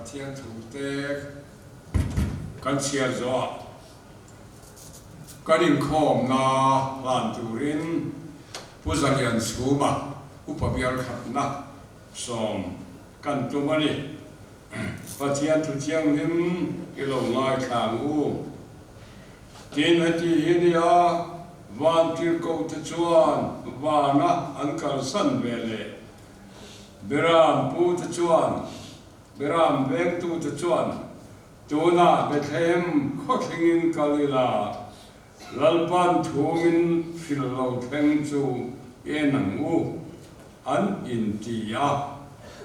Pathian thute kan chhiar zawhah kan inkhawmna hlan turin Pu Zalian Chhuma Upa Bial khatna sawm kan tum a ni. Pathian thu thianghlim i lo ngaithla ang u. Tin, heti hi nia vantirhkohte chuan vana an kalsan ve leh Beram pute chuan, Beram vengtute chuan, Tunah Bethlehem khawthlengin kal ila, Lalpan thu min hrilh lo thleng chu en ang u, an inti a.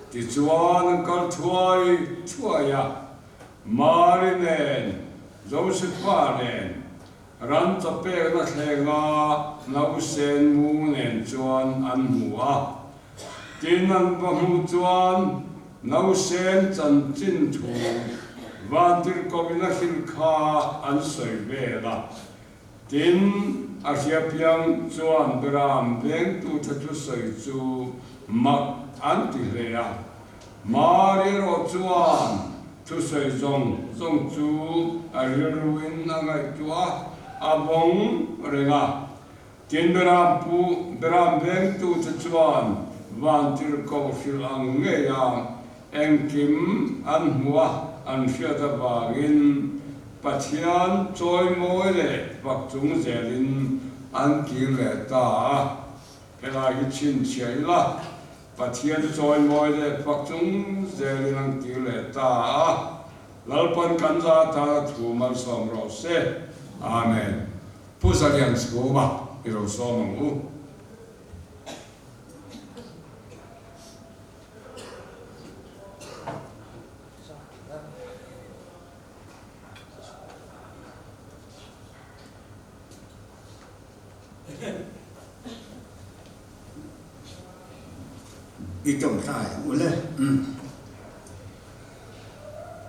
Tichuan an kal thuai thuai a, Mari nen, Josepha nen, Ram chawpekna thlenga nausen mu nen chuan an hmu a. Tin, an va hmuh chuan nausen chanchin thu vantirhkohin a hrilh kha an sawi vel a. Tin, a hriapiang chuan Beram vengtute thusawi chu mak an ti hle a. Mari erawh chuan thusawi zawng zawng chu a rilruin a ngaihtuah a, a vawng reng a. Tin, Beram pu, Beram vengtute chuan vantirhkoh hrilh ang ngei a, engkim an hmuh a, an hriat avangin Pathian chawimawi leh fak chung zelin an kir leh ta a. Helai hi chhinchhiah ila. Pathian chawimawi leh fak chung zelin an kir leh ta a, Lalpan kan za atana thu malsawm rawh se. Amen. Pu Zalian Chhuma i lo sawm ang u. I tawngtai ang u le.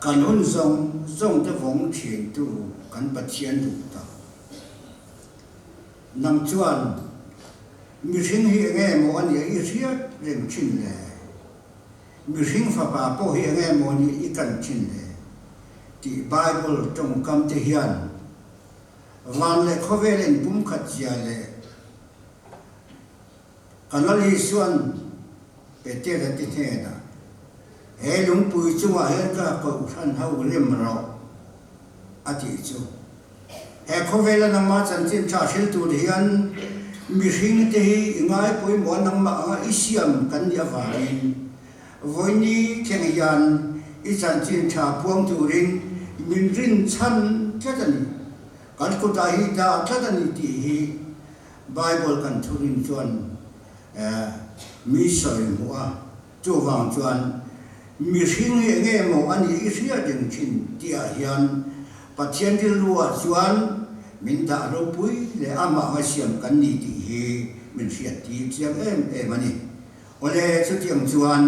Kan hun zawng zawng te vawng thiantu kan Pathian duh tak. Nang chuan mihring hi enge maw a nia i hriat reng thin le? Mihring fapa pawh hi enge maw nia i kan thin le? Tih Bible tawngkam te hian Van leh khawvel in pumkhat zia leh ka Lal Isuan Petera te hnenah, He lungpui chungah hian ka kohhran ho rem rawh, a tih chu. He khawvela nangmah chanchin tha hril tur hian mihring te hi i ngaipawimawh a nangmah anga i siam kan nih avangin Vawiini thleng hian i chanchin tha puang turin min rin chhan tlat a ni. Kan kutah hi dah tlat a ni tih hi Bible kan thurin chuan mi sawi hmuh a. Chuvang chuan mihring hi enge maw a nih i hriat reng thin tihah hian Pathian rilruah chuan min dah ropui leh amah anga siam kan ni tih hi min hriattir chiang em em a ni. Awle, chutiang chuan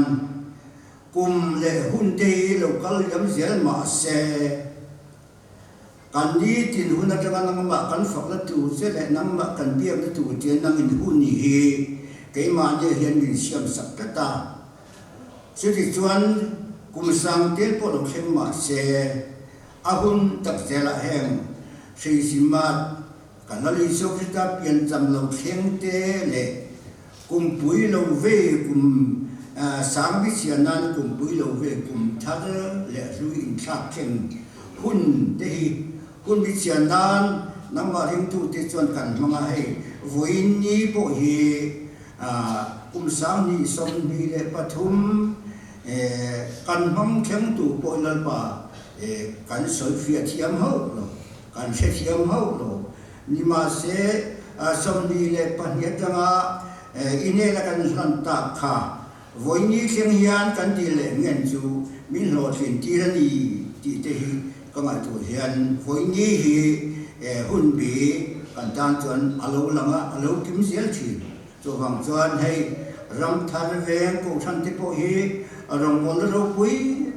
kum leh hun te hi lo kal liam zel mah se, kan nitin hun atanga nangmah kan fakna tur che leh nangmah kan biakna tur che nangin hun hi keimahni hian min siam sak tlat a. Chutichuan kum sang tel pawh lo thleng mah se, a hun tak zelah heng hreizima Kan Lal Isua Krista piancham lo thleng te leh kumpui lo ve kum sang bichhia nana kumpui lo ve kum thar leh hlui inthlak thleng hun te hi hun bichhia nan nangmah ringtute chuan kan hmang a, hei vawiin ni pawh hi kum 2023 kan hmang thleng tu pawh Lalpa kan sawifiah thiam hauh lo. Kan hrethiam hauh lo. Nimahse, 22 atanga i hnena kan hlan tak kha vawiini thleng hian kan dil leh ngen chu min hlawhtlin tir a ni tih te hi ka ngaihtuah hian vawiini hi hun bi kan tan chuan a lo lang a, a lo kim zel thin. Chuvang chuan hei ram thar veng kohhran te pawh hi rawngbawlna ropui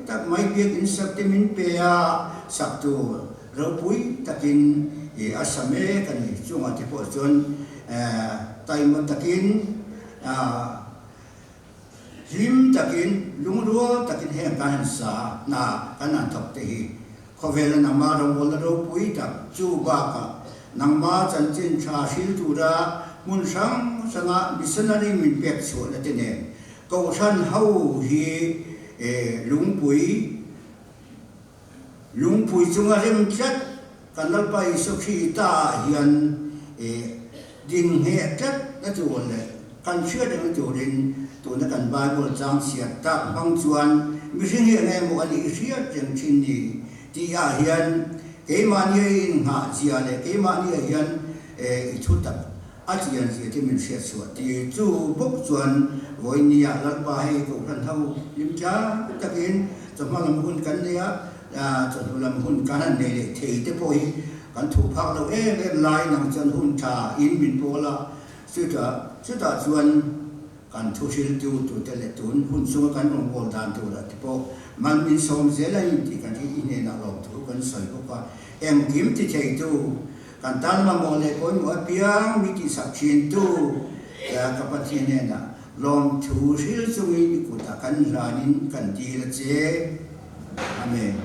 tak mai biakinn sak te min pe a, sak tur ropui takin i a sa mek a ni. Chungah te pawh chuan taima takin. Hlim takin, lungrual takin heng kan han sa hna kan han thawk te hi khawvela nangma rawngbawlna ropui tak chu bakah nangma chanchin tha hril tura hmun hrang hranga missionary min pek chhuahna te nen Kohhran ho hi lungpui Lungpui chunga rem tlat kan Lalpa Isua Krista ah hian ding ngheh tlat na tur leh kan hriat reng turin tuna kan Bible chang chhiat tak hmang chuan mihring hi eng emaw a nih hriat reng thin ni tih ah hian keimahni a innghah zia leh keimahni ah hian i thu tak A chian zia te min hriat chhuah tir chu bawk chuan vawinia Lalpa hei Kohhran ho hlim tlang takin chawhma lam hun kan nei a, chawhnu lam hun kan han nei leh thei te pawh hi kan thuh phak lo em em lai nang chuan hun tha in min pawl a, chutah chutah chuan kan thu hriltu tute leh tun hun chunga kan rawngbâwl dan turah te pawh man min sawm zel a in tih kan hi i hnenah lawmthu kan sawi bawk a, engkim ti theitu Kan tan mamawh leh pawimawh apiang mi tihsak thintu ka Pathian hnenah lawmthu hril chungin i kutah kan hlanin kan dil a che. Amen.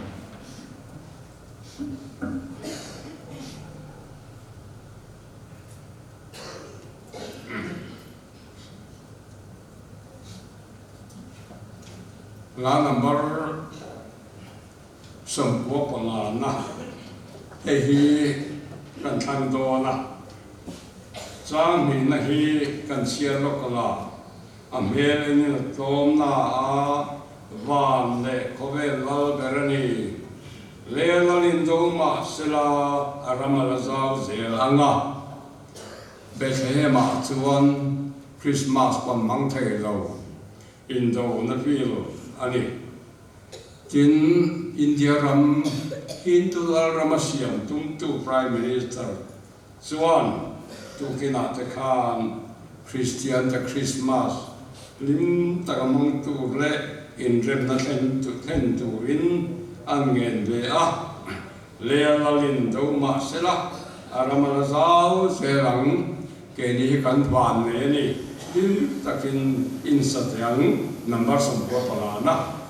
Hla number 95 na, hei hi kan thlang dawn a, chang hnihna hi kan chhiar lawk ang a, a hmel enin a tlawm na a, van leh khawvel lal ber a ni. Lel lal in do mah sela a ram a la zau zel ang a, Bethlehem ah chuan Christmas pawn hmang thei lo indona feel a ni. Tin, India ram Hindu lal rama siam tumtu Prime Minister chuan tukinah te khan Kristian te Krismas hlim taka hmang tur leh inremna thlen turin an ngen ve a, Lea lalin do mah sela a ram a la zau zel ang, keini hi kan van nei a ni, hlim takin insa teh ang, number 95 na.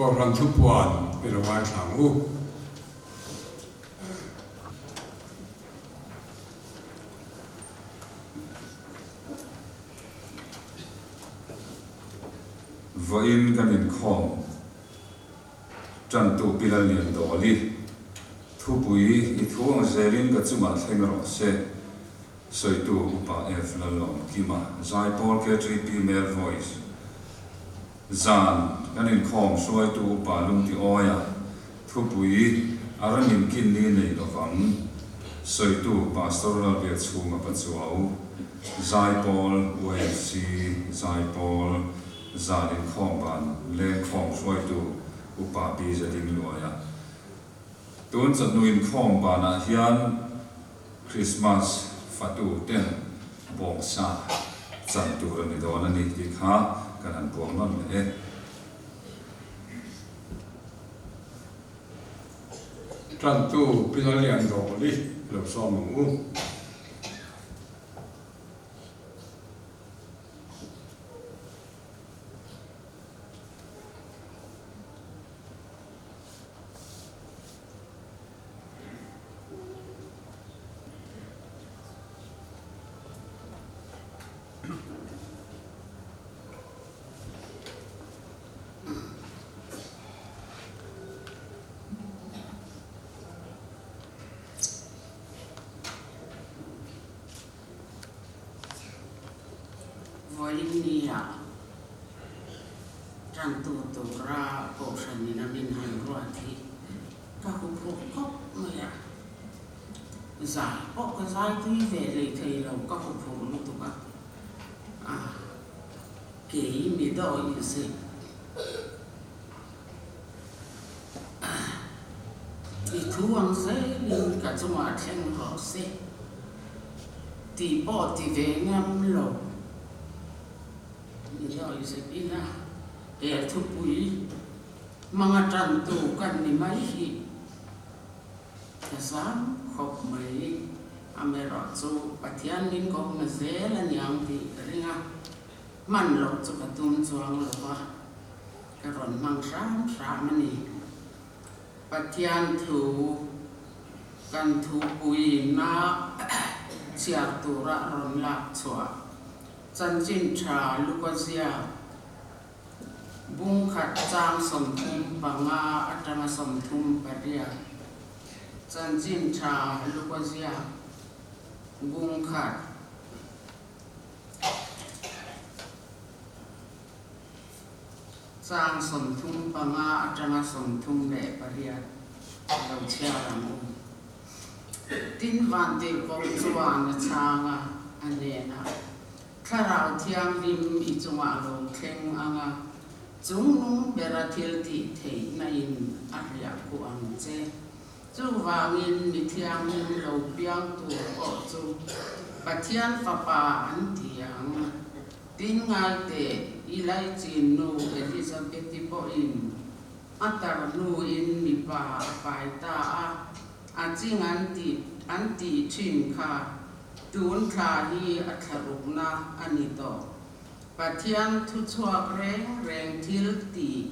Kohhran thupuan i lo ngaithla ang u. Vawiin kan inkhawm tantu Pi Lalliandawli thupui i thu ang zelin ka chungah thleng rawh se, sawitu Upa F Lalawmkima, Zaipawl KTP Male Voice. Zan kan inkhawm hruaitu Upa Lungtiawia thupui a ramin kin ni nei lovang, sawitu Pastor Lalbiakchhunga Pachuau, Zaipawl YFC Zaipawl Zan inkhawm ban lengkhawm hruaitu Upa Pi Zadingluaia. Tun chawhnu inkhawm banah hian Krismas fatu ten bawngsa chan tur a ni dawn a ni tih kha kan han puang nawn leh e. Tantu Pi Lalliandawli lo sawm ang u. Vawiin nia Tantu tura Kohhran in a min han ruat hi ka huphurh khawp mai a, zai pawh ka zai tui ve hlei thei lo ka huphurh lutuk a, a kei mi dawih zet i thu ang zelin ka chungah thleng rawh se tih pawh ti ve ngam lo. Mizawi zet ila he thupui hmanga tantu kan ni mai hi ka zam khawp mai. Amaherawh chu Pathian min kohna zel a niang tih ka ring a, hman loh chu ka tum chuang lo va, ka rawn hmang hram hram a ni. Pathian thu kan thupuina chhiar tura rawn lak chhuah. Chanchin tha Luka ziak bung khat chang 35 atanga 38. Chanchin tha Luka ziak bung khat chang 35 atanga 38 a lo chhiar ang u. Tin Vantirhkoh chuan a chhang a, a hnenah, Thlarau Thianghlim i chungah lo thleng ang a, chungnung bera thil tih theihna in a riah khuh ang che. Chuvangin mi thianghlim lo piang tur pawh chu Pathian Fapa an ti ang. Tin ngaiteh, i laichin nu Elizabeth-i pawhin A tar hnuin mipa a pai ta a, a ching an tih an tih thin kha tun thla hi a thlarukna a ni tawh. Pathian thuchhuak reng reng thil tih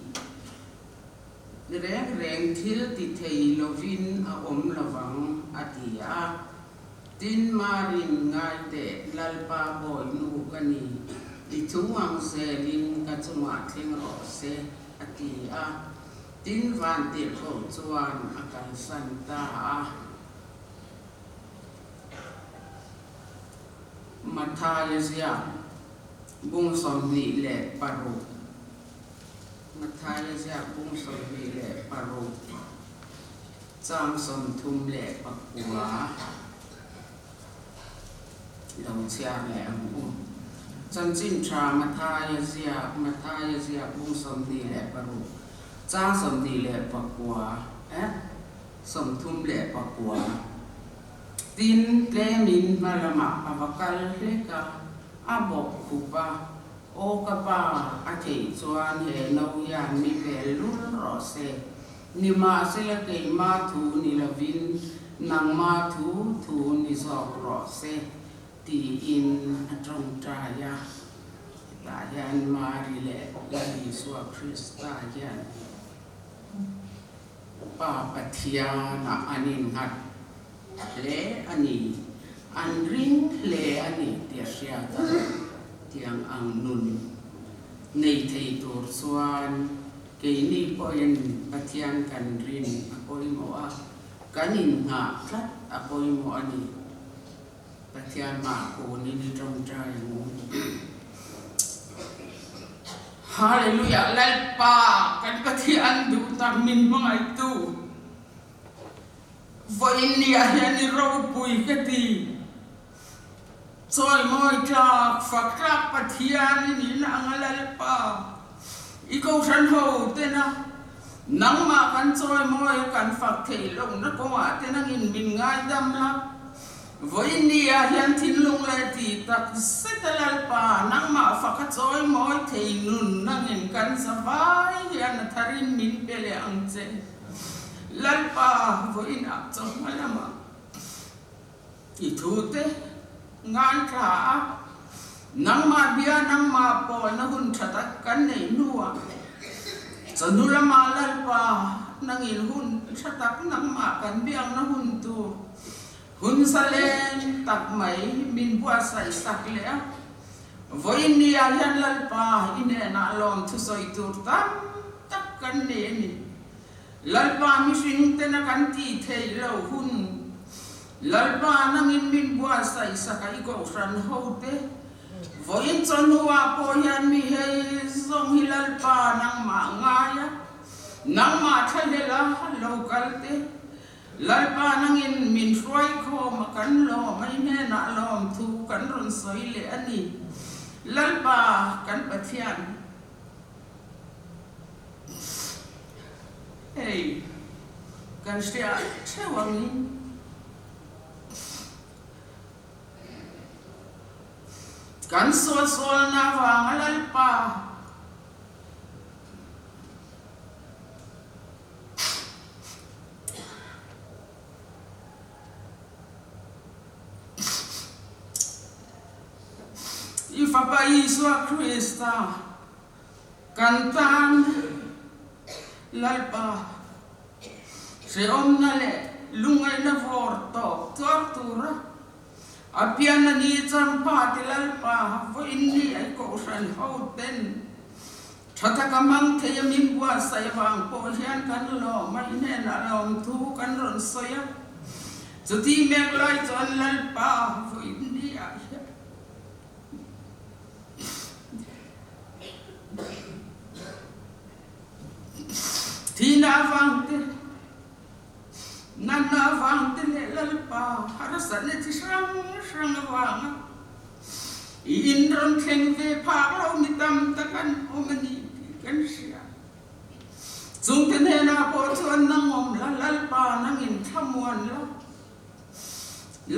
reng reng thil ti thei lovin a awm lovang a ti a. Tin Marin ngai teh Lalpa bawi nu ka ni, i thu ang zelin ka chungah thleng rawh se. A ti a. Tin, Vantirhkoh chuan a kalsan ta a. Mathaia ziak bung 26 Mathaia ziak bung 26 chang 39 Lo chhiar leh ang u. Chanchin tha Mathaia ziak, Mathaia ziak bung 26, chang 29, eh, 39. Tin, tlemin hma lamah a va kal hlek a, a bawk khup a, Aw ka pa, a theih chuan he no hian mi vel lul rawh se. Nimahsela keimah thu ni lovin nangmah thu thu ni zawk rawh se, tiin a tawngtai a. Hetah hian Mari leh Lal Isua Krista hian. Pa Pathianah an innghat hle a ni, an ring hle a ni tih a hriat a, tiang ang nun nei thei tur chuan keini pawhin Pathian kan rin a pawimawh a, kan innghah tlat a pawimawh a ni. Pathian mah kunin i tawngtai ang u. Hallelujah Lalpa kan Pathian duh tak min hmangaihtu vawiin ni ah hian i ropui ka ti. Chawimawi tlak fak tlak Pathian i nihna anga Lalpa i kohhran ho tena nangmah kan chawimawi a kan fak theih lohna kawngah te nangin min ngaidam la. Vawiin ni ah hian thinlung leh ti tak zet a Lalpa nangmah fak a chawimawi thei nun nangin kan zavai hian a tharin min pe leh ang che. Lalpa vawiin ah chawhma lamah I thute ngaithla a, nangmah bia nangmah pawlna hun tha tak kan neih hnuah chawhnu lamah Lalpa nangin hun tha tak nangmah kan biakna hun tur hun zalen tak mai min buatsaih sak leh a. Vawiin ni ah hian Lalpa i hnenah lawm thusawi tur tam tak kan nei a ni. Lalpa mihring tena kan tih theih loh hun Lalpa nangin min buatsaih sak a i kohhran ho te vawiin chawhnuah pawh hian mi hei zawng hi Lalpa nangmah ngai a, nangmah thlahlel a lo kal te Lalpa nangin min hruai khawm a kan lawm a i hnenah lawm thu kan rawn sawi leh a ni Lalpa kan Pathian. Hei, kan hria theuh angin kan sualsualna avanga Lalpa I Fapa Isua Krista kan tan Lalpa hrehawmna leh lungngaihna vawr tawp tuar tura a pian a ni champa ti Lalpa vawiin ni ai kohhran ho ten tha taka hmang thei a min buatsaih avang pawh hian kan lawm a, i hnenah lawmthu kan rawn sawi a. Chuti mek lai chuan Lalpa vawiin ni ah hian thihna avang te, natna avang te leh Lalpa harsatna chi hrang hrang avanga i in rawn thleng ve phak lo mi tam tak an awm a ni tih kan hria. Chungte hnenah pawh chuan nang awm la, Lalpa nangin thlamuan la.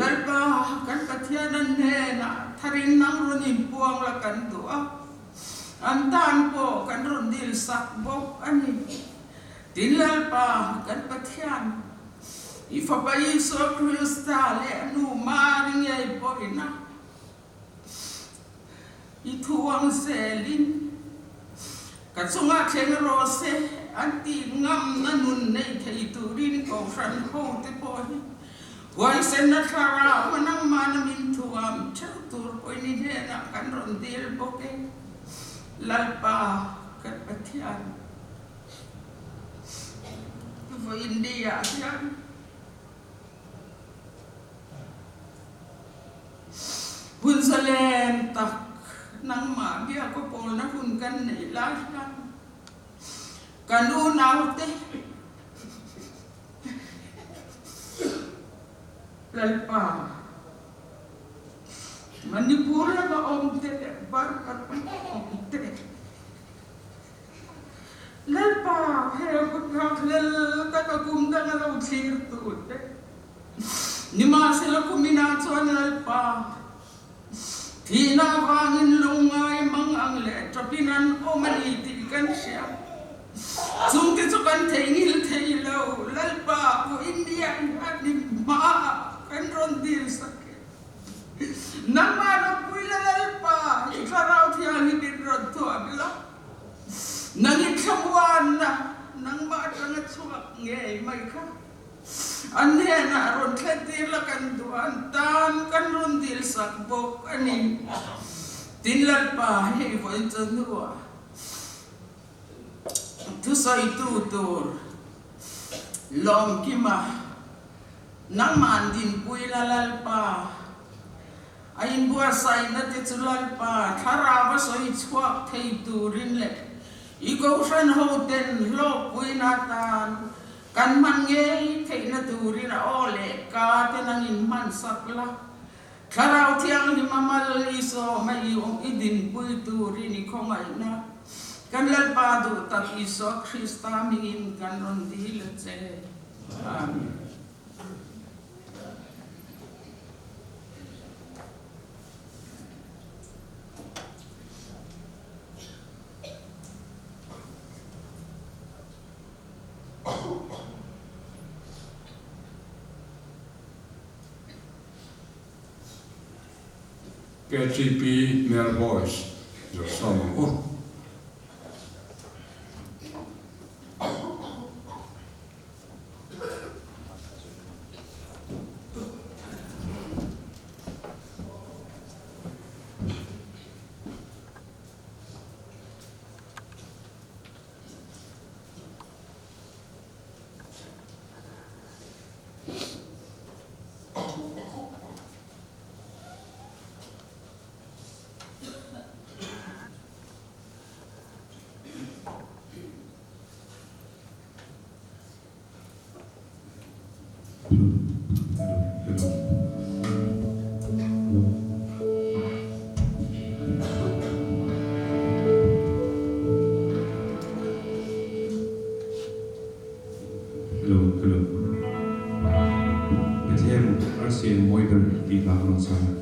Lalpa kan Pathian an hnenah tharin nang rawn inpuang la kan duh a, an tan pawh kan rawn dil sak bawk a ni. Tin Lalpa kan Pathian, i Fapa Isua Krista leh a nu Mari ngei pawhin a I thu ang zelin ka chungah thleng rawh se an tih ngamna nun nei thei turin Kohhran hote pawh hi huaisenna thlarau a nangmahna min thuam theuh tur pawhin i hnenah kan rawn dil bawk e. Lalpa kan Pathian vawiin ni-ah hian. Hun zalen tak nangmah biak a pawlna hun kan neih lai hian kan unaute Lalpa Manipur lama awmte leh Burma lama awmte Lalpa, he hun nghakhlel taka kum dang a lo thlir tur te. Nimahsela kuminah chuan Lalpa, thihna avangin lungngai mang ang leh tawpin an awm a ni tih kan hria. Chungte chu kan theihnghilh thei lo, Lalpa, vawiin ni ah hian i hmaah kan rawn dil sak e. Nangmah ropui la Lalpa, i Thlarau Thianghlim in rawn thuam la. Nang i thlamuanna nangmah atanga. An hnenah rawn thlentir la kan duh a, an tan kan rawn dilsak bawk a ni. Tin Lalpa hei vawiin chu hnuah thusawitu tur Lawmkima nangmah an dinpui la Lalpa a inbuatsaihna te chu Lalpa thlarau a sawi chhuak thei turin leh i Kohhran hoten hlawkpuina atan kan hman ngei theihna turin a aw leh ka te nang inhmansak la. Thlarau Thianghlim a mal i sawm a i awm i dinpui turin i khawngaihna kan Lalpa duh tak Isua Krista hmingin kan rawn dil a che. Amen. KTP Male Voice Zawhsawm ang u. Hello hello Bethlehem arsi eng mawi ber tih hla ka rawn sa a.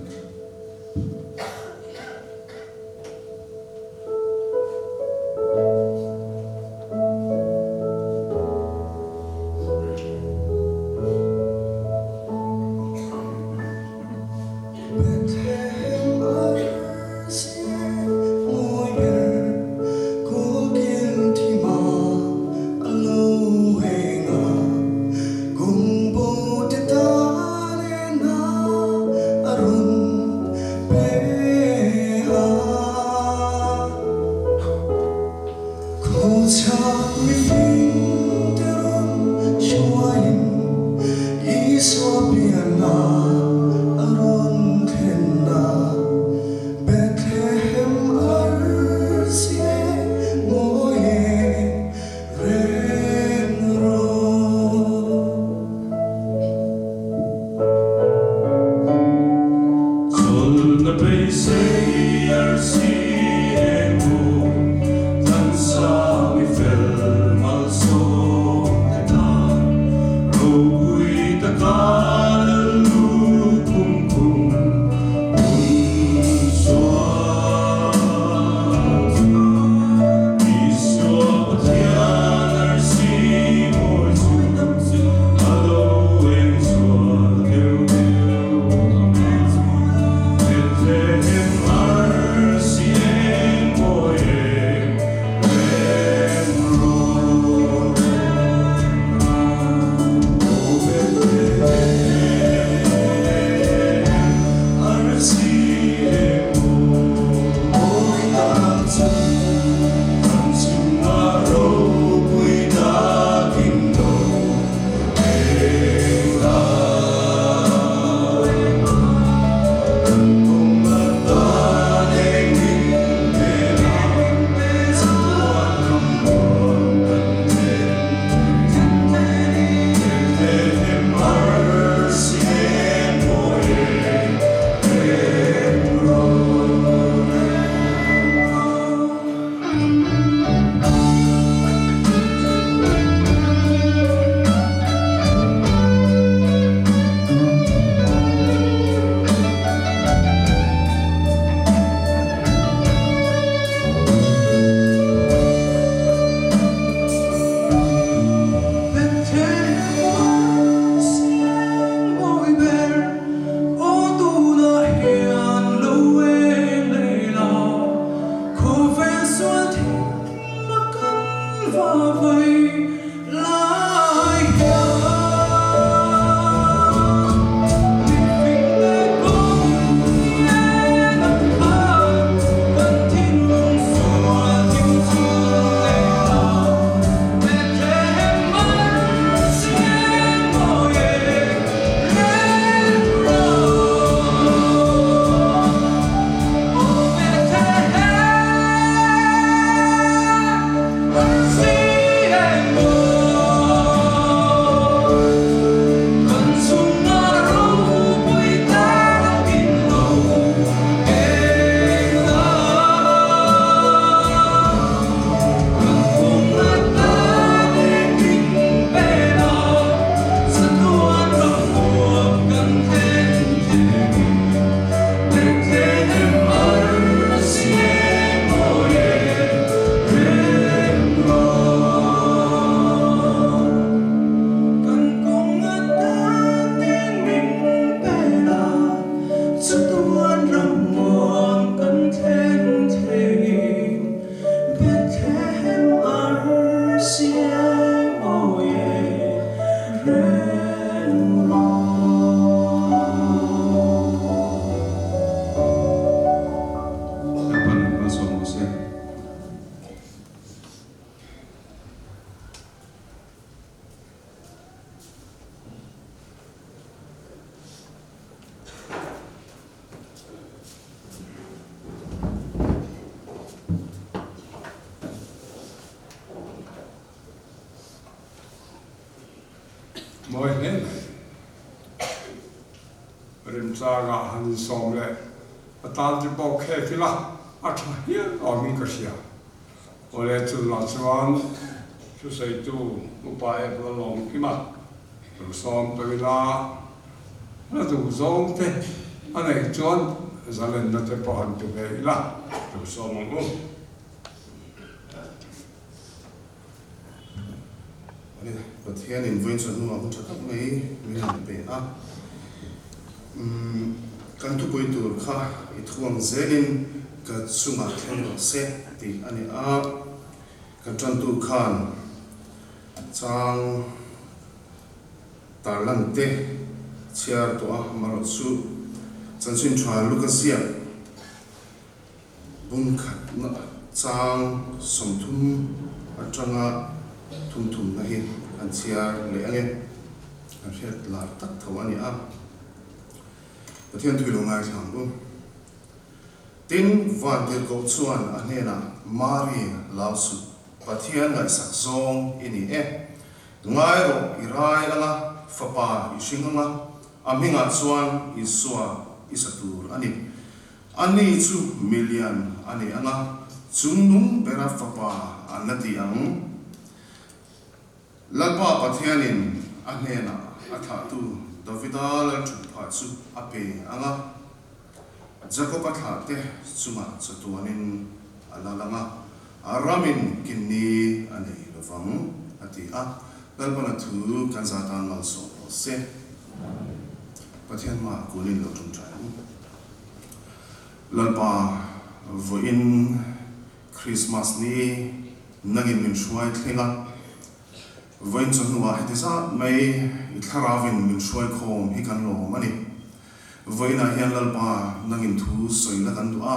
mawi hle mai. Remchangah han insawm leh a tan te pawh khek ila a tha hial awmin ka hria. Awle chunah chuan thusawitu Upa Ep Lalawmkima lo sawm tawh ila hla duh zawng te a neih chuan zalenna te pawh han ti ve ila lo sawm ang u. Ani, Pathianin vawiin chawlh hnungah hun tha tak mai min han pe a. Umm, kan thupui tur kha i thu ang zelin ka chungah thleng rawh se tih a ni a. Kan tantu khan chang tarlan te chhiar tawh a, amaherawhchu chanchin tha Luka ziak Bungkhatna chang 30 atanga thumthumna hi an chhiar leh ange. Kan hriat lar tak tho a ni a. Pathian thui lo ngaithla ang u. Tin, Vantirhkoh chuan a hnenah, Mari, lau suh, Pathian ngaihsak zawng i ni e. Ngai rawh, i rai anga, fapa i hring anga, a hmingah chuan Isua i sa tur a ni. Ani chu milian a ni ang a, chungnung bera fapa an la ti ang. Lalpa Pathianin a hnenah a thlahtu Davida lalṭhutphah chu a pe ang a, Jakoba thlahte chungah chatuanin a lal ang a, a ramin kinni a nei lo vang, a ti a. Lalpana thu kan za tan malsawm rawh se. Pathian hmaah kunin lo ṭawngṭai ang u. Lalpa, vawiin Krismas ni nangin min hruai thleng a, vawiin chawhnuah heti zat mai i thlarauin min hruai khawm hi kan lawm a ni. Vawiinah hian Lalpa nangin thu sawi la kan duh a,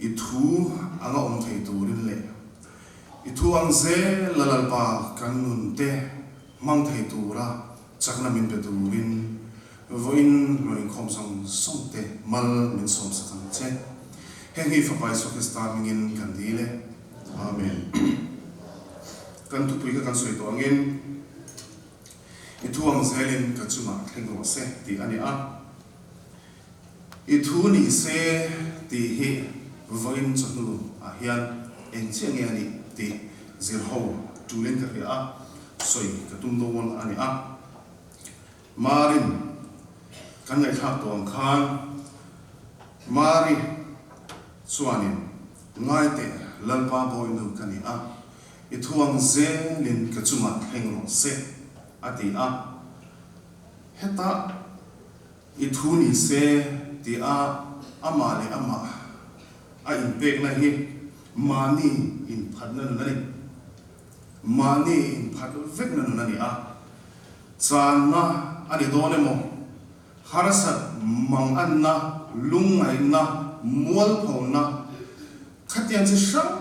i thu anga awm thei turin leh i thu ang zel la Lalpa kan nun te hmang thei tura Chakna min pe turin vawiin rawn inkhawm zawng zawng te mal min sawm sak ang che. Heng hi Fapa Isua Krista hmingin kan dil e. Amen. Kan thupui kha kan sawi tawh angin, I thu ang zelin ka chungah thleng rawh se tih a ni a. I thu ni se tih hi vawiin chawhnu ah hian eng chiah nge a nih tih zir ho tulin ka hria a, sawi ka tum dawn a ni a. Marin kan ngaihthlak tawh ang khan Mari chuanin Ngaiteh Lalpa Bawinu ka ni a, i thu ang zelin ka chungah thleng rawh se a ti a. Hetah I thu ni se ti a amah leh amah a inpekna hi mahni inphatna nun a ni. Mahni inphat vekna nun a ni a. Channa a ni dawn emaw, harsat manganna, lungngaihna, mualphona, khatiang chi hrang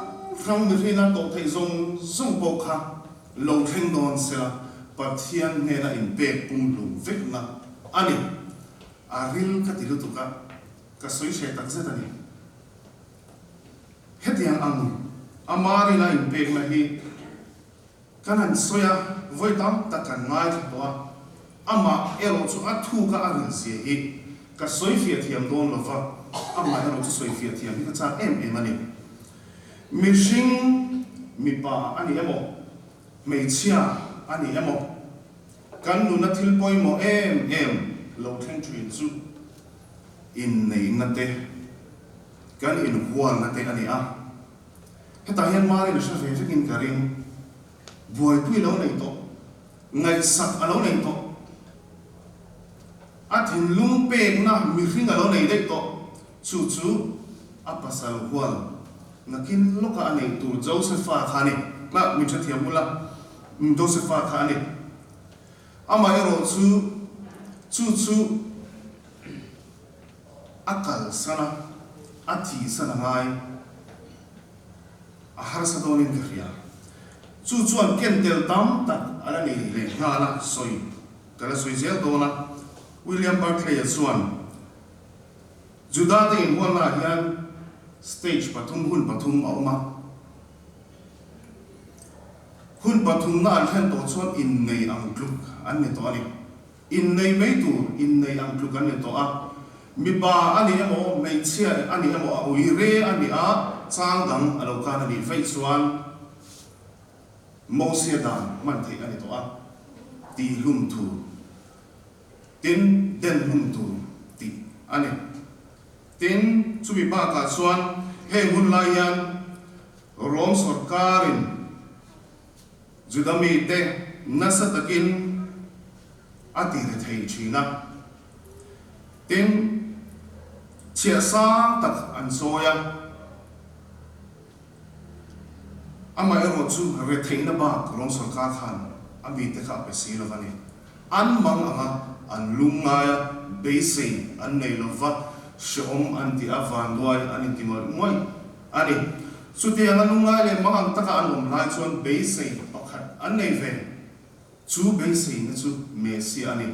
hrang mihringa tawh theih zawng zawng pawh kha Lo thleng dawn sela, Pathian hnena inpek pumhlum vekna a ni. A ril ka ti lutuk a, ka sawi hreh tak zet a ni. Hetiang ang a Marina inpekna hi kan han sawi a, vawi tam tak kan ngaithla tawh a, amah erawh chu a thuk a a ril zia hi ka sawi fiah thiam dawn lo va, amah erawh chu sawi fiah thiam hi ka chak em em a ni. Mihring mipa a ni emaw, hmeichhia a ni emaw, kan nuna thil pawimawh em em lo thleng thin chu inneihna te, kan inhualna te a ni a. Hetah hian Marin a hre ve vekin ka ring, buaipui lo nei tawh, ngaihsak a lo nei tawh, a thinlung pekna mihring a lo nei daih tawh, Chu chu a pasal hual nakin lawka a neih tur Josefa kha a ni. Hah, min hrethiam ula, Josefa kha a ni. Amaherawh chu, chu chu a kalsan a, a thihsan a ngai, a harsa dawnin ka hria. Chu chuan ken tel tam tak a la nei leh nghal a, sawi ka la sawi zel dawn a. William Barclay-a chuan, Juda te inhualna ah hian stage pathum hun pathum a awm a. Hun pathumna an thlen tawh chuan innei ang tluk an ni tawh a ni. Innei mai tur innei ang tluk an ni tawh a. Mipa a ni emaw, hmeichhia a ni emaw, a ui re a ni a, chang dang a lo kan a nih vaih chuan Mosia dan hman theih a ni tawh a, tihhlum tur, tin denhlum tur tih a ni. Tin, chumi bakah chuan heng hun lai hian Rom sawrkarin Juda mite nasa takin a ti ri thei thin a. Tin, chhiah sang tak an chawi a. Amaherawhchu retheihna bak Rom sawrkar khan a mite kha a pe si lo va ni. An mang ang a, an lung ngai a, beisei an nei lo va, hrehawm an ti a, vanduai an inti ngawih ngawih a ni. Chutianga lungngai leh mang ang taka an awm lai chuan beisei pakhat an nei ve. Chu beiseina chu Messia a ni.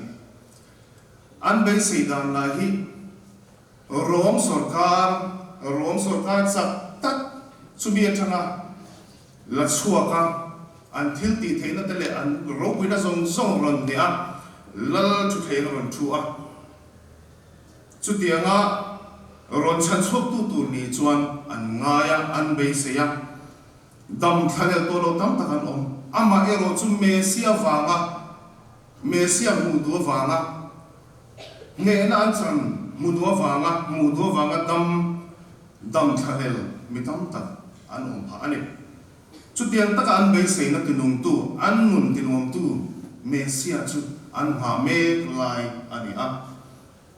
An beisei dan lai hi Rom sawrkar, Rom sawrkar chak tak chumi atanga la chhuak a, an thil tih theihna te leh an ropuina zawng zawng rawn hneh a, lal thu theihin a rawn thu a. Chutianga rawn chhan chhuaktu tur ni chuan an ngai a, an beisei a. Dam thlalel tawh lo tam tak an awm. Amah erawh chu Messia vanga, Messia hmuh duh avanga, hnehna an chan hmu duh avanga, hmuh duh avanga dam, dam thlalel mi tam tak an awm phah a ni. Chutiang taka an beiseina tinungtu, an nun tinuamtu Messia chu an nghah mek lai a ni a.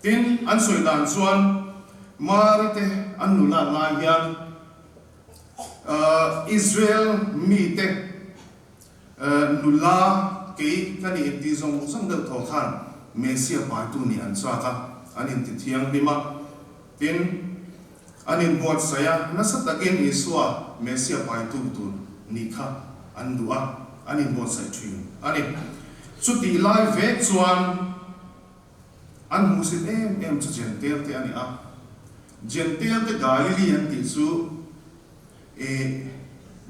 Tin, an sawi dan chuan Mari te an nulat lai hian Israel mite nula kei ka nih inti zawng zawng deuh thaw khan Messia paitu nih an chak a, an inti thianghlim a. Tin, an inbuatsaih a, nasa takin Isua Messia paitu tur nih kha an duh a, an inbuatsaih thin a ni. Chutih lai vek chuan An hmuhsit em em chu Jentail te a ni a. Jentail te Galili an tih chu eh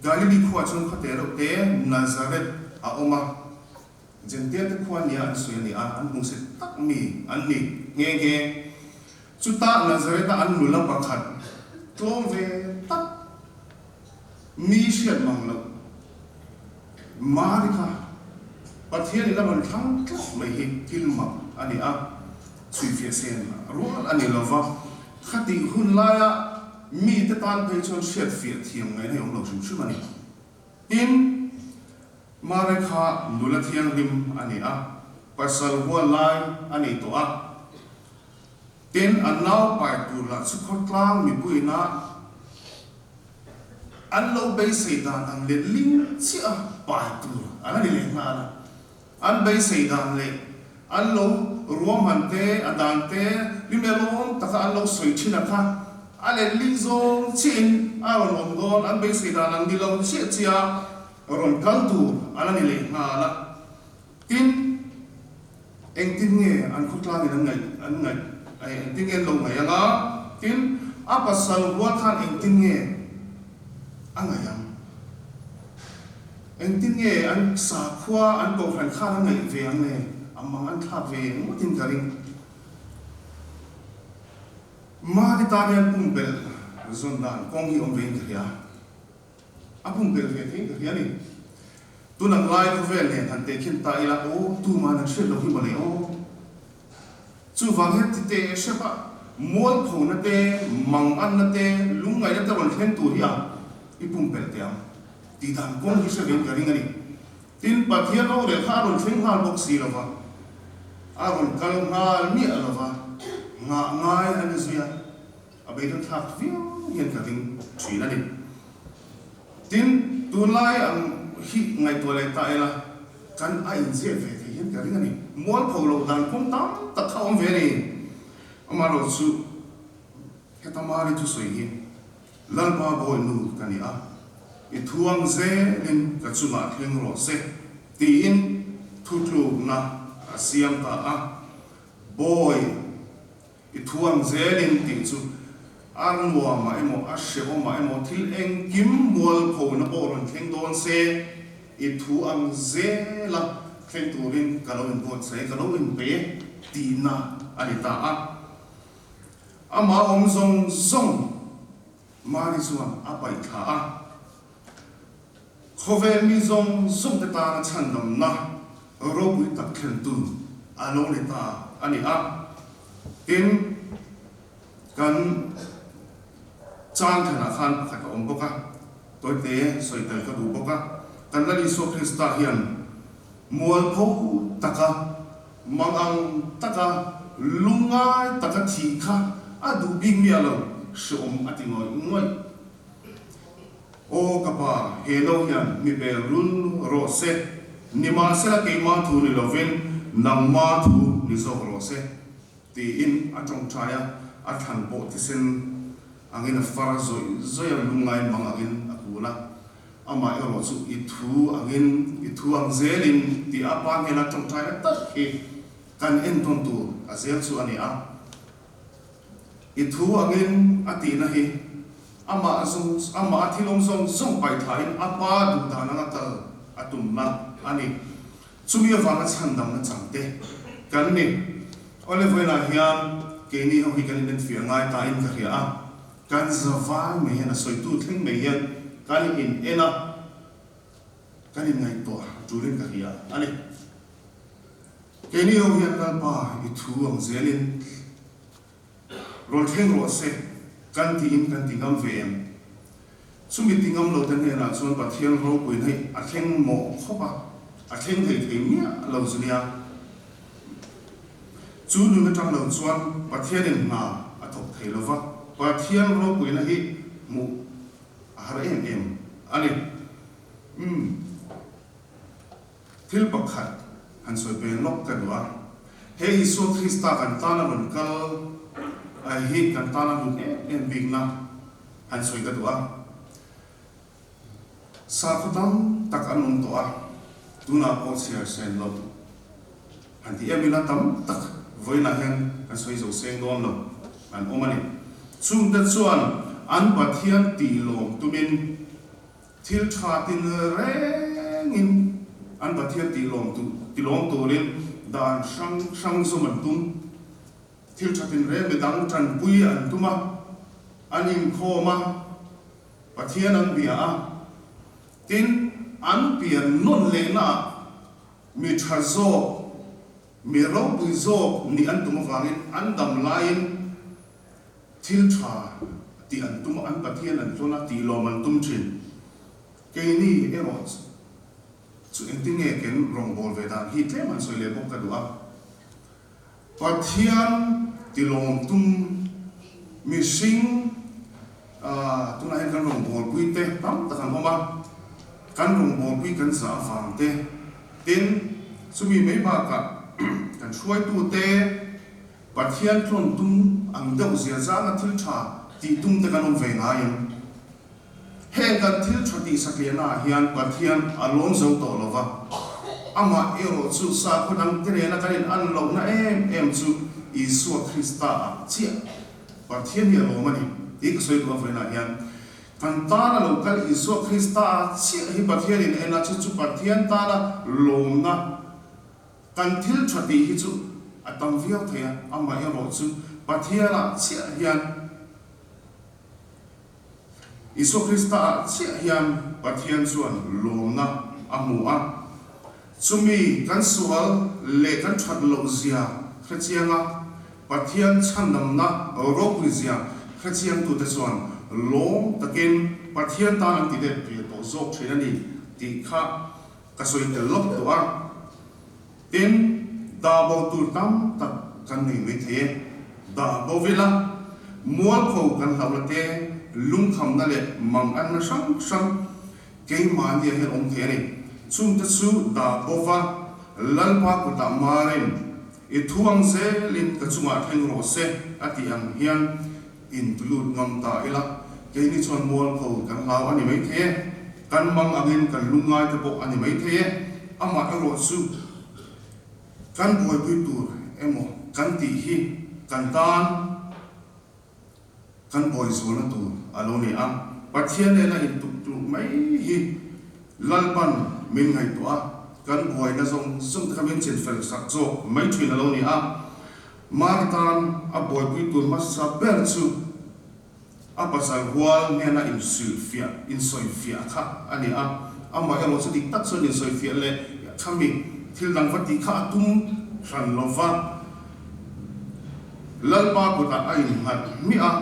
Galili khuaah chuan khawte reuh te Nazareth a awm a. Jentail te khua nia an sawi a ni a, an hmuhsit tak mi an ni nghe nghe. Chutah Nazareth a an nula pakhat tlawm ve tak mi hriat mang loh Mari kha Pathianin a rawn thlang tlat mai hi thil mak a ni a, chhuifiah sen rual a ni lo va, khatih hun laia mite tan phei chuan hriatfiah thiam ngaihna hi awm lo hrim hrim a ni. Tin, Mari kha nula thianghlim a ni a, pasal hual lai a nei tawh a. Tin, a nau pai tur lah chu khawtlang mipuiina an lo beisei dan ang let ling chiah a pai tur an a ni leh nghal a. An beisei dan leh an lo ruahman te, a dan te, hlimelawm taka an lo sawi thin a kha a let ling zawng chiahin a rawn awm dawn, an beisei dan ang ni lo chiah chiah a rawn kal tur an a ni leh nghal a. Tin, engtin nge an khawtlangin an ngaih, an ngaih, engtin nge an lo ngaih ang a? Tin, a pasal hual khan engtin nge a ngaih ang? Engtin nge an sakhua, an kohhran khan a ngaih ve ang le? A mang an thlak ve ngawtin ka ring. Mahni tan hian pumpelh zawn dan kawng hi awm vein ka hria. A pumpelh ve thei ka hria a ni. Tunang lai khawvel nen han tehkhin ta ila aw, tuman an hriat loh hi mawle aw. Chuvang hian ti teh hrep a, mualphona te, manganna te, lungngaihna te rawn thleng tur hi a i pumpelh teh ang. Tih dan kawng hi hre vein ka ring a ni. Tin, Pathian rorel kha a rawn thleng nghal bawk si lo va, a rawn kal nghal miah lo va, nghah ngai a ni zui a. A beidawn thlak viau hian ka ring thin a ni. Tin, tunlai ang hi ngaihtuah leh ta ila, kan a inziak ve thei hian ka ring a ni. Mualpho loh dan kawng tam tak kha a awm ve a ni. Amaherawh chu heta Mari thusawi hi Lalpa Bawihnu ka ni a, i thuang zelin ka chungah thleng rawh se tiin thutlukna a siam ta a. Bawi. I thuang zelin tih chu a nuamah emaw a hrehawmah emaw thil engkim mualphona pawh rawn thleng dawn se. I thu ang zela thleng turin ka lo inbuatsaih, ka lo inpe tihna a ni ta a. Amah awm zawng zawng Mari chuan a paih thla a. Khawvel mi zawng zawng te tana chhandamna ropui tak thlentu a lo ni ta a ni a. Tin, kan chang thlenah khan pakhat a awm bawk a, tawite sawi tel ka duh bawk a. Kan Lal Isua Krista hian mualpho taka, mangang taka, lungngai taka thih kha a duh bik miah lo, hreawm a ti ngawih ngawih. Aw ka pa, he no hian mi bel rul rawh se, nimahsela keimah thu ni lovin nangmah thu ni zawk rawh se, tiin a tawngtai a, a thlan pawh thisen angin a far zawih zawih a, lungngai mang angin a kul a. Amah erawh chu i thu angin, i thu ang zelin tih a pa hnena tawngtaina tak hi kan entawn tur a zel chu a ni a. I thu angin a tihna hi amah zawng amah a thilawm zawng zawng paih thlain a pa duh dan anga kal a tumna a ni. Chumi avanga chhandamna changte kan ni. Awle vawiinah hian keini ho hi kan inenfiah ngai tain ka hria a, kan zavai mai hian a sawitu thleng mai hian kan in en a, kan inngaihtuah tulin ka hria a ni. Keini ho hian Lalpa i thu ang zelin rawn thleng rawh se kan tiin kan ti ngam ve em? Chumi ti ngam lo te hnenah chuan Pathian ropuina hi a thleng mawh khawp a, a thleng thei thei miah lo zu nia. Chu nun atang lo chuan Pathianin hna a thawk thei lo va, Pathian ropuina hi hmuh a har em em a ni. Umm. Thil pakhat han sawi ve lawk ka duh a, he Isua Krista kan tana rawn kal ai hi kan tana hlut em em bikna han sawi ka duh a. Sakhaw tam tak an awm tawh a, tunah pawh chhiar sen loh han ti em ila tam tak vawiinah hian kan sawi zo seng dawn lo an awm a ni. Chungte chuan an Pathian tih lawm tumin, Thil tha tin rengin an Pathian tih lawm tu ti lawm turin dan hrang hrang zawm an tum. Thil tha tin reng midang tanpui an tum a, an inkhawm a, Pathian an bia a, tin an pian nawn lehnaah mi tha zawk, mi ropui zawk nih an tum avangin an dam laiin, Thil tha tih an tum a, an Pathian an tlawn a, tih lawm an tum thin. Keini erawh chu engtin nge ken rawngbâwl ve dan hi tlem han sawi leh bawk ka duh a. Pathian ti lawm tum mihring tunah hian kan rawngbâwlpui te tam tak an awm a, kan rawngbâwlpui kan zah avang te, tin chumi mai bakah kan hruaitu te, Pathian tlawn tum ang deuh zia zanga thil tha tih tum te kan awm ve ngai em? Heng kan thil tha tih satliahna ah hian Pathian a lawm zo tawh lo va, amah erawh chu sakhaw dang te nena kan in an lohna em em chu Isua Krista ah chiah Pathian hi a lawm a ni tih ka sawi duh a vawiinah hian kan tana lo kal Isua Krista ah chiah hi Pathian in en a, chu chu Pathian tana lawmna Kan thil tha tih hi chu a tam viau thei a, amaherawh chu Pathianah chiah hian, Isua Kristaah chiah hian Pathian chuan lawmna a hmu a. Chumi kan sual leh kan that loh zia hrechiang a, Pathian chhandamna ropui zia hrechiangtute chuan lawm takin Pathian tan an ti let ve tawh zawk thin a ni tih kha Ka sawi tel lawk tawh a, tin, dah bo tur tam tak kan nei mai thei e. Dah bo ila, mualpho kan hlauhna te, lungkhamna leh manganna hrang hrang keimahnia hian awm thei a ni. Chungte chu dah bo va, Lalpa kutah marin, I thu ang zelin ka chungah thleng rawh se a tih ang hian, In tu lut ngam ta ila, keini chuan mualpho kan hlau a ni maithei e, kan mang angin kan lungngai te pawh a ni maithei e, amah erawh chu kan buaipui tur emaw kan tih hi kan tan kan buai zualna tur a lo ni a, Pathian nena intuk tluk mai hi Lalpan. min ngaihtuah a, kan buaina zawng zawng te kha min chinfel sak zawk mai thin a lo ni a. Mari tan a buaipui tur hmasa ber chu a pasal hual hnena insuihfiah, insawifiah kha a ni a. Amaherawh chu dik tak chuan insawifiah leh khami thil dang va tih kha a tum hran lo va, Lalpa kutah a innghat hmiah a,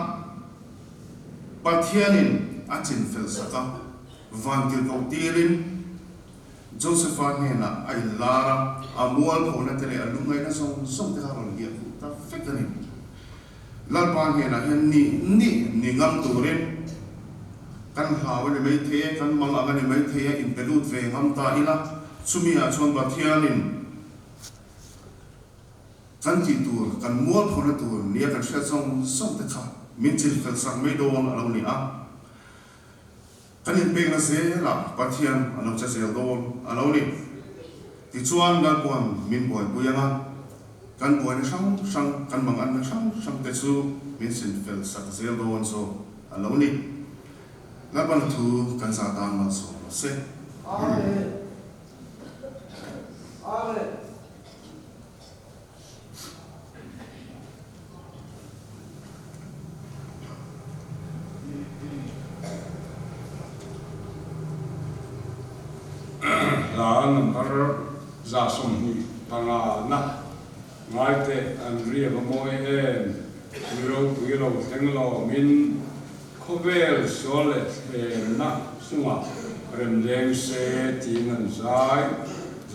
Pathianin a chinfel sak a, vantirhkoh tirin Josepha hnenah a inlar a, a mualphona te leh a lungngaihna zawng zawng te kha a rawn hliah khuh ta vek a ni. Lalpa hnenah hian ni ni ni ngam turin kan hlau a ni maithei e, kan mang ang a ni maithei e, inpe lut ve ngam ta ila, chumi ah chuan Pathianin kan tih tur, kan mualphona tur nia kan hriat zawng zawng te kha min chinfel sak mai dawn a lo ni a. Kan inpekna zelah Pathian a lo che zel dawn a lo ni. Tichuan Lalpuan min buaipui ang a, kan buaina hrang hrang, kan manganna hrang hrang te chu min sinfel sak zel dawn zawk a lo ni. Lalpan thu kan zah tan malsawm rawh se. Amen. Amen. Hla number 125 na ngai teh an ri a va mawi em? Mi ropui lo thleng lawmin khawvel sual leh thlemna chungah rem leng se tiin an zai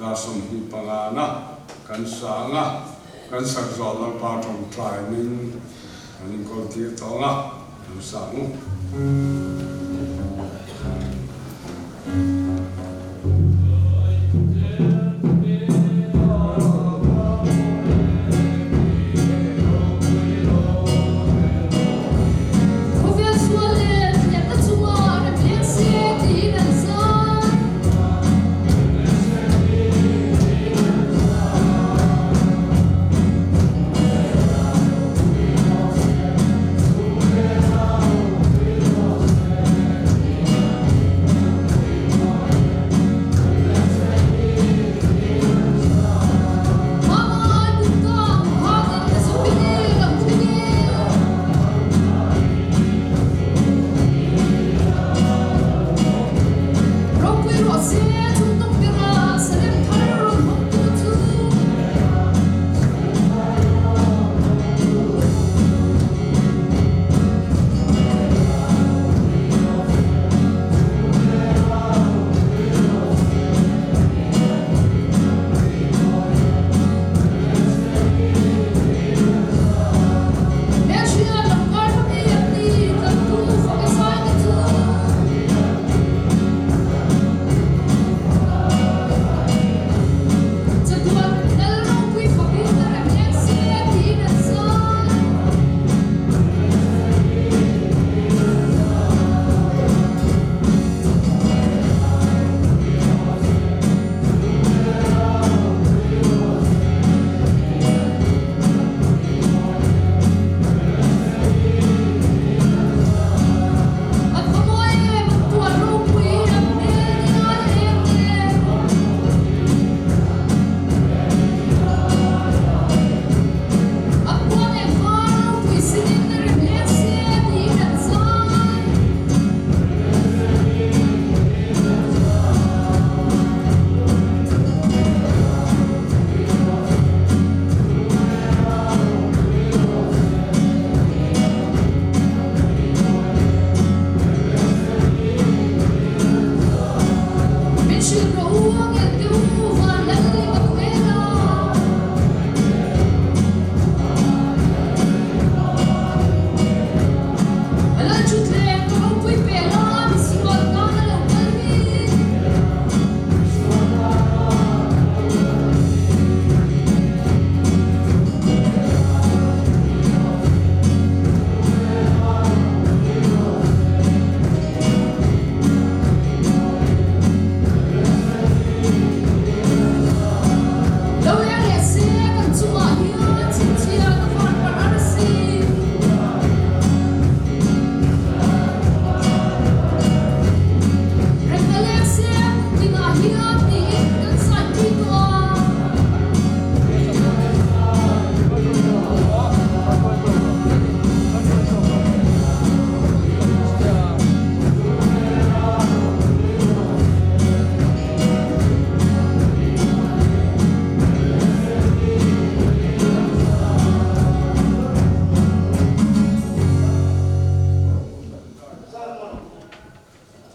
125 na kan sang a, kan sak zawh Lalpa tawngtaiin kan inkawl tir tawng a, lo sang u. Khawvel sual leh thliahna chungah rem leng se tiin an zai.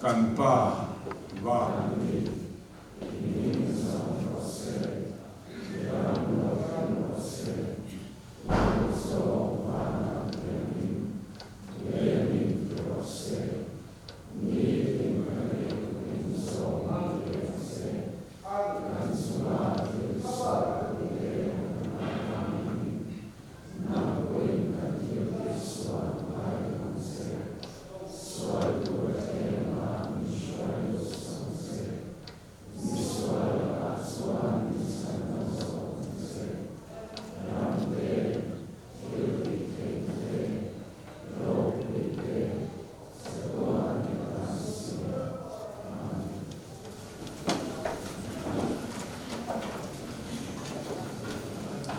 Kan Pa va.